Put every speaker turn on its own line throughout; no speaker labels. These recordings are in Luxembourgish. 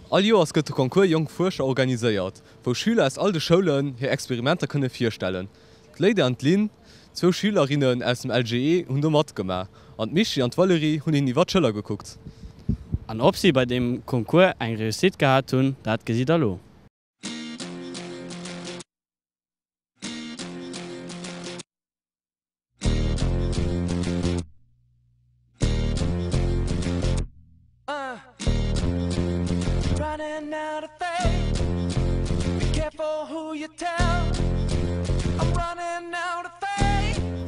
All Joers gëtt de Concours Jonk Fuerscher organiséiert, wou Schüler aus all de Schoulen hir Experimenter kënne virstellen. D'Léida an d'Lynn, zwou Schülerinnen aus dem LGE, hunn do matgemaach an d'Michi an d'Valérie hunn hinnen iwwer d'Schëller gekuckt.
An ob si bei deem Concours eng Réussite gehat hunn, dat gesitt der lo.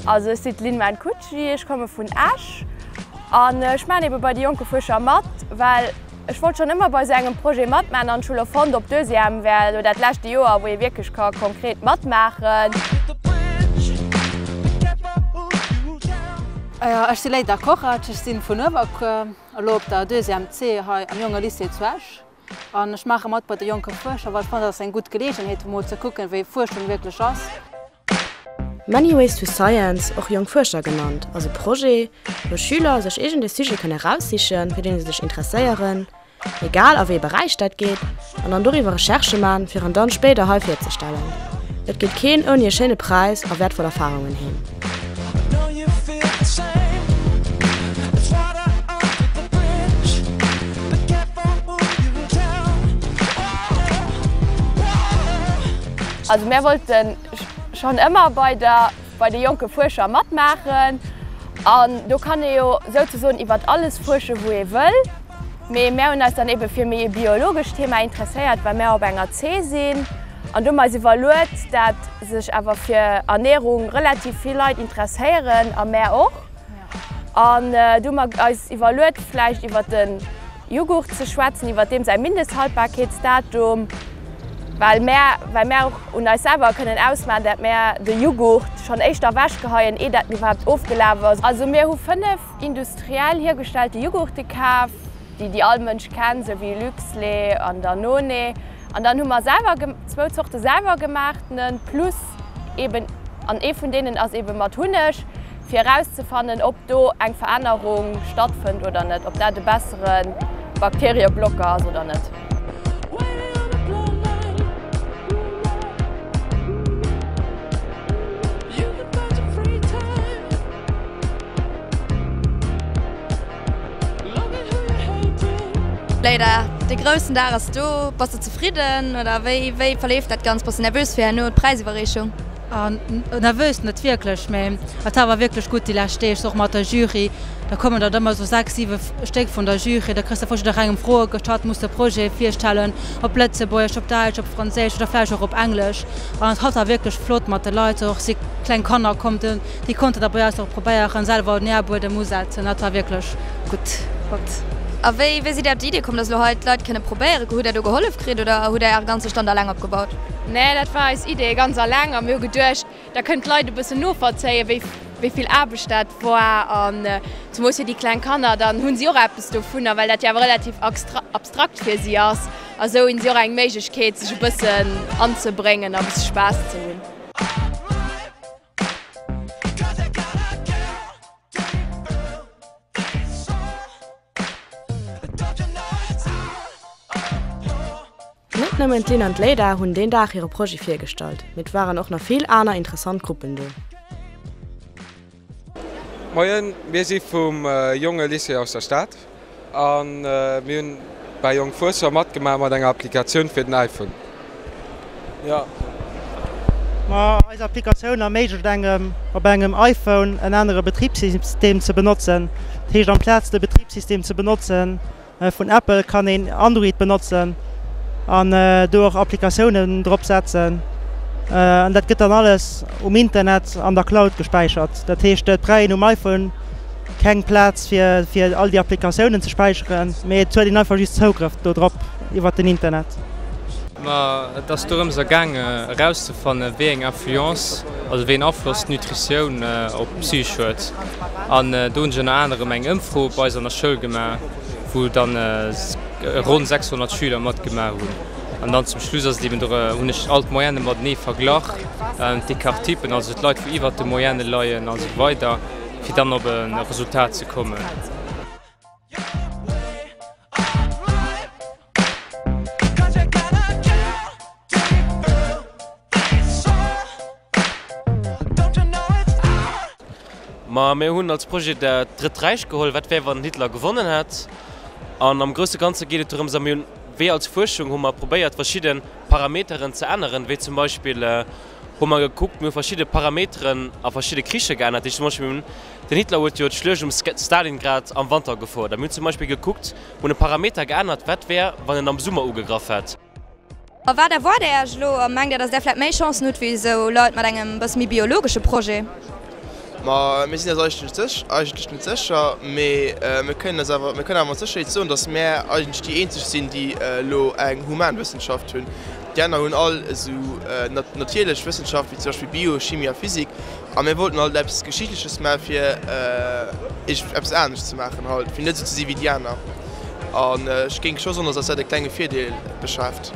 Also ech sinn d'Lynn Mencucci, ech komme vun Esch an ech maachen ebe bei de Jonke Fuerscher mat, well Ech wollt schonn ëmmer bei esou engem Projet matmaachen an ech hu lo fonnt, op Deuxième wär elo dat leschte Joer, wou ee wierklech ka konkret matmaachen.
Ech si Léida Korac, ech si vun Uewerkuer, elo op der Deuxième C hei am Jonge Lycée zu Esch an ech maache mat bei de Jonke Fuerscher, well ech fannen, dat ass eng gutt Geleegenheet fir mol ze kucken, wéi Fuerschung wierklech ass.
Many Ways to Science, och Jonk Fuerscher genannt, ass e Projet, wou Schüler sech iergend e Sujet kënne eraussichen, fir deen se sech interesséieren, egal a wéi e Beräich dat geet, an dann doriwwer Recherchë man, fir en dann spéider hei virzestellen. Et geet keen ouni e schéine Präis a wäertvoll Erfarungen heem.
Also mär wollten schonn ëmmer bei der bei de jonke Fuerscher matmaachen an do kann ee jo souzesoen iwwert alles fuersche wou ee wëll. Mee mär hunn eis dann ebe fir méi e biologescht Thema interesséiert, well mär op enger C sinn an do hu mer eis iwwerluet, dat sech awer fir Ernährung relativ vill Leit interesséieren a mär och. An du hu mer eis iwwerluet, vläicht iwwert de Jughurt ze schwätzen, iwwert deem säi Mindesthaltbarkeetsdatum, well mär, well mär och un eis selwer kënnen ausmaachen, dat mär de Jughurt schonn éischter ewechgeheien, ee dat en iwwerhaapt ofgelaf ass. Also mir hu 5 industriell hiergestellte Jughurte kaf, déi déi all Mënsch kennt, sou wéi Luxlait an Danone. An dann hu mer selwer zwou Zorte selwer gemaachtenen, plus eben, an ee vun deenen ass eben mat Hunneg, fir erauszefannen, ob do eng Verännerung stattfënnt oder net, ob dat e bessere Bakterieblocker ass oder net.
Léida, de groussen Dag ass do. Bass de zefridden oder wéi wéi verleeft dat Ganzt? Bass de nervös fir herno d'Präisiwwerreechung?
Nervös net wierklech, mä et war awer wierklech gutt déi lescht Deeg, och mat der Jury. Da kommen der ëmmer esou 6, 7 Stéck vun der Jury, da kriss de vu jidderengem Froe gestallt, muss de Projet virstellen, op Lëtzebuergesch, op Däitsch, op Franséisch oder vläicht och op Englesch. An et hat war wierklech flott mat de Leit, och si kleng Kanner konnten, déi konnten da bei eis och probéieren, selwer den Nährbuedem usetzen. Dat war wierklech gutt flott.
A wéi wéi sidd Dir op déi Idee komm, dass elo hei d'Leit kënne probéieren? Hutt Der do gehollef kritt oder hutt Der Äre ganze Stand alleng opgebaut?
Nee, dat war eis Idee ganz alleng a mir hu geduecht, da kënnen d'Leit e bëssen novollzéien, wéi wéi vill Aarbecht dat war an zemoos fir déi kleng Kanner, dann hu si och eppes dovunner, well dat jo awer relativ abstrakt fir si ass a sou hunn si och eng Méiglechkeet, sech e bëssen anzebréngen a bësse Spaass ze hunn.
Net nëmmen d'Lynn an d'Léida hunn deen Dag hire Projet virgestallt, mee et waren och nach vill aner interessant Gruppen do.
Moien, mir si vum Jonge Lycée aus der Stad a mir hunn bei Jonk Fuerscher matgemaach mat enger Applikatioun fir den iPhone.
Jo. Ma eis Applikatioun erméiglecht engem, op engem iPhone en anere Betribssystem ze benotzen. Dat heescht, amplaz de Betribssystem ze benotzen vun Apple, kann een Android benotzen an do och Applikatiounen drop setzen. An dat gëtt dann alles um Internet an der Cloud gespäichert. Dat heescht, et brauch een um iPhone keng Plaz fir fir all déi Applikatiounen ze späicheren, mee et huet een einfach just Zougrëff do drop iwwert den Internet.
Ma et ass dorëms ergaange erauszefanne wéi eng Influence, also wéi en Afloss d'Nutritioun op d'Psych huet. An do hunn ech ënner anerem eng Ëmfro bei eis an der Schoul gemaach, wou dann ronn 600 Schüler matgemaach hunn. An dann zum Schluss ass et eben dor, hunn ech all d'Moyenne matenee verglach, d'Écart-typen, also d'Leit wou iwwert de Moyenne leien a sou weider, fir dann op e Resultat ze kommen. Ma mir hunn als Projet dat Drëtt Räich geholl, wat wär wann Hitler gewonnen hätt. An am grousse Ganze geet et dorëms, a mir hunn wéi als Fuerschung hu mer probéiert verschidde Parameteren ze änneren, wéi zum Beispill hu mer gekuckt, mir hu verschidde Parameteren a verschidde Kricher geännert, déi zum Beispill mir hunn, den Hitler huet jo d'Schluecht um Stalingrad am Wanter gefouert a mir hunn zum Beispill gekuckt, hunn e Parameter geännert, wat wär wann en am Summer ugegraff hätt.
A wat erwaart Där Iech elo a mengt Där, datt Där vläicht méi Chancen hutt wéi esou Leit mat engem bësse méi biologesche Projet?
Ma mir sinn eis eigentlech net sécher, mee mir kënnen eis awer, mir kënnen awer mat Sécherheet soen, datt mär eigentlech déi eenzeg sinn, déi elo eng Humanwëssenschaft hunn. Déi aner hunn all esou natierlech Wëssenschaft, wéi zum Beispill Bio, Chimie a Physik. A mir wollten halt eppes Geschichtleches maachen, fir eppes anescht ze maachen halt, fir net esou ze si wéi déi aner. An ech géing scho soen, datt eis dat e klenge Virdeel beschaaft.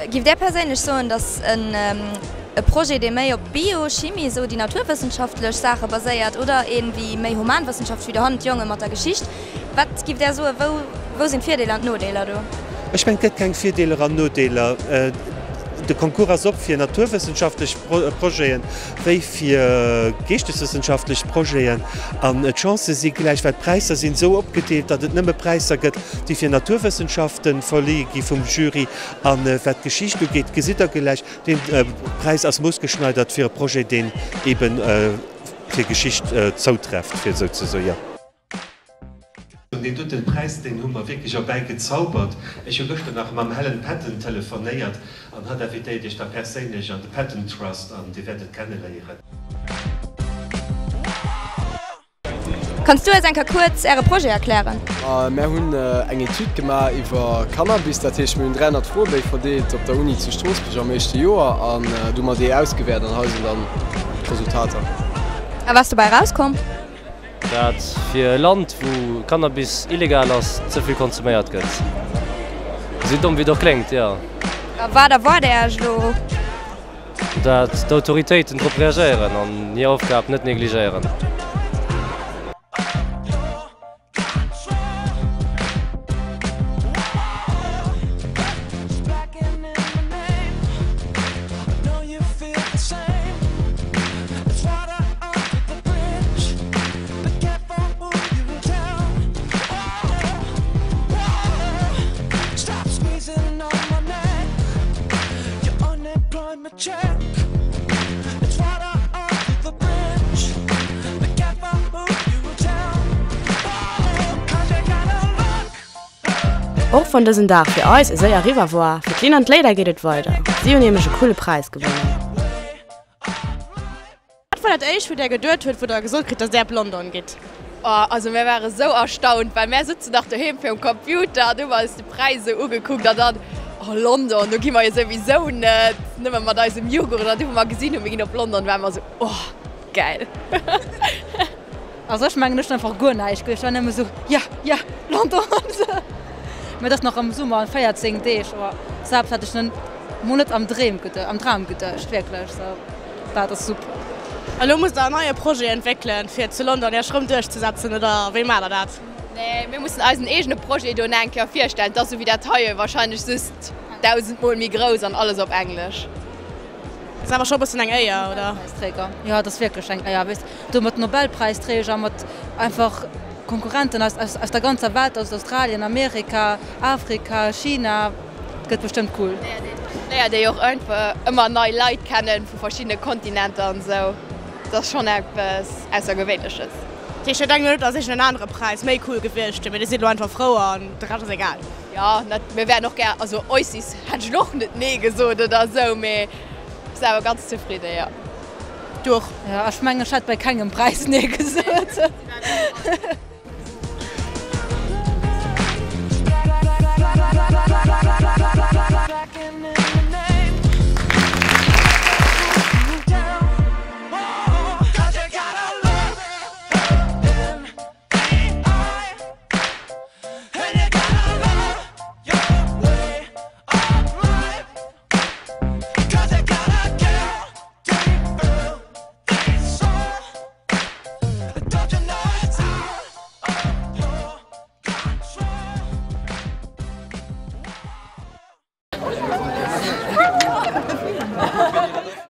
Giff Där perséinlech soen, datt e Projet, dee méi op Bio, Chimie, esou déi naturwëssenschaftlech Saache baséiert, oder een, wéi méi humanwëssenschaftlech, wéi dohannen d'Jonge mat der Geschicht, Wat giff Där soen, wou wou sinn d'Virdeeler an d'Nodeeler do?
Ech mengen, et gëtt keng Virdeeler an Nodeeler. De Concours ass op fir naturwëssenschaftlech Projeten wéi fir geeschteswëssenschaftlech Projeten. An d'Chancë si gläich, well d'Präisser sinn esou opgedeelt, datt et nëmme Präisser gëtt, déi fir Naturwëssenschafte verlieh gi vum Jury. A wat d'Geschicht ugeet, gesitt Der gläich, dee Präis ass moossgeschneidert fir e Projet, deen eebe fir Geschicht zoutrefft, fir esou ze soen. Deen doten Präis, deen hu mer wierklech erbäi gezaubert. Ech hu gëschter nach mam Helen Patten telefonéiert an hatt invitéiert Iech da perséinlech an de Patten Trust an Dir wäert et kenneléieren.
Kanns du eis eng Kéier kuerz äre Projet erklären?
Mär hunn eng Etüd gemaach iwwer Cannabis, dat heescht mir hunn 300 Froebéi verdeelt op der Uni zu Stroossbuerg am éischte Joer an du hu mer déi ausgewäert an hei sinn dann d'Resultater.
A wat ass dobäi erauskomm?
Dat fir e Land wou Cannabis illegal ass, ze vill konsuméiert gëtt. Esou domm wéi et och kléngt, jo.
A wat erwaart Är Iech elo?
Dat d'Autoritéiten drop reagéieren an hir Aufgab net negligéieren.
Och wann dësen Dag fir eis esou eriwwer war, fir d'Lynn an d'Léida geet et weider. Si hunn nämlech e coole Präis gewonnen.
Wat war dat éischt wou där geduet huet wou der gesot kritt dass där op London gitt?
Oh, also mär ware sou erstaunt, well mär sëtzen nach doheem virum Computer an hu mer eis de Präis esou ugekuckt an dann, oh London, do gi mer jo souwisou net, nëmme mat eisem Jughurt. An du wou mer gesinn hunn, mir ginn op London, ware mer esou, oh gäil.
Also ech mengen ech hunn einfach guer näischt geduecht, ech war nëmme sou, ja, ja, London. Mä et ass nach am Summer, an 14 Deeg, oh, selbst hätt ech mol net am Dreem am Dram geduecht, wierklech, sou dat ass super.
Elo musst der en neie Projet entwéckelen, fir zu London Iech rëm duerchzesetzen, oder wéi maacht der dat?
Nee, mir mussen eisen eegene Projet do nach eng Kéier virstellen. Et ass sou wéi dat heie, wahrscheinlech just dausendmol méi grouss an alles op Englesch.
Ass awer scho bëssen eng Éier, oder?
Nobelpräisträger, jo, et ass wierklech eng Éier, weess do mat Nobelpräisträger, mat einfach Konkurrenten aus aus der ganzer Welt, aus Australien, Amerika, Afrika, China, et gëtt bestëmmt cool.
Léiert ee jo och einfach ëmmer nei Leit kennen vu verschiddene Kontinenter an esou, et ass schonn eppes Aussergewéinleches.
Dat heescht, dir denkt elo net, dass iergend en anere Präis méi cool gewiescht wier, mee dir sidd elo einfach frou an de Rescht ass egal?
Jo, mir wären och gär, also Oasis hätt ech elo och net nee gesot oder esou, mee sinn awer ganz zefridde, jo.
Du och?
Jo, ech mengen ech hätt bei kengem Präis nee gesot.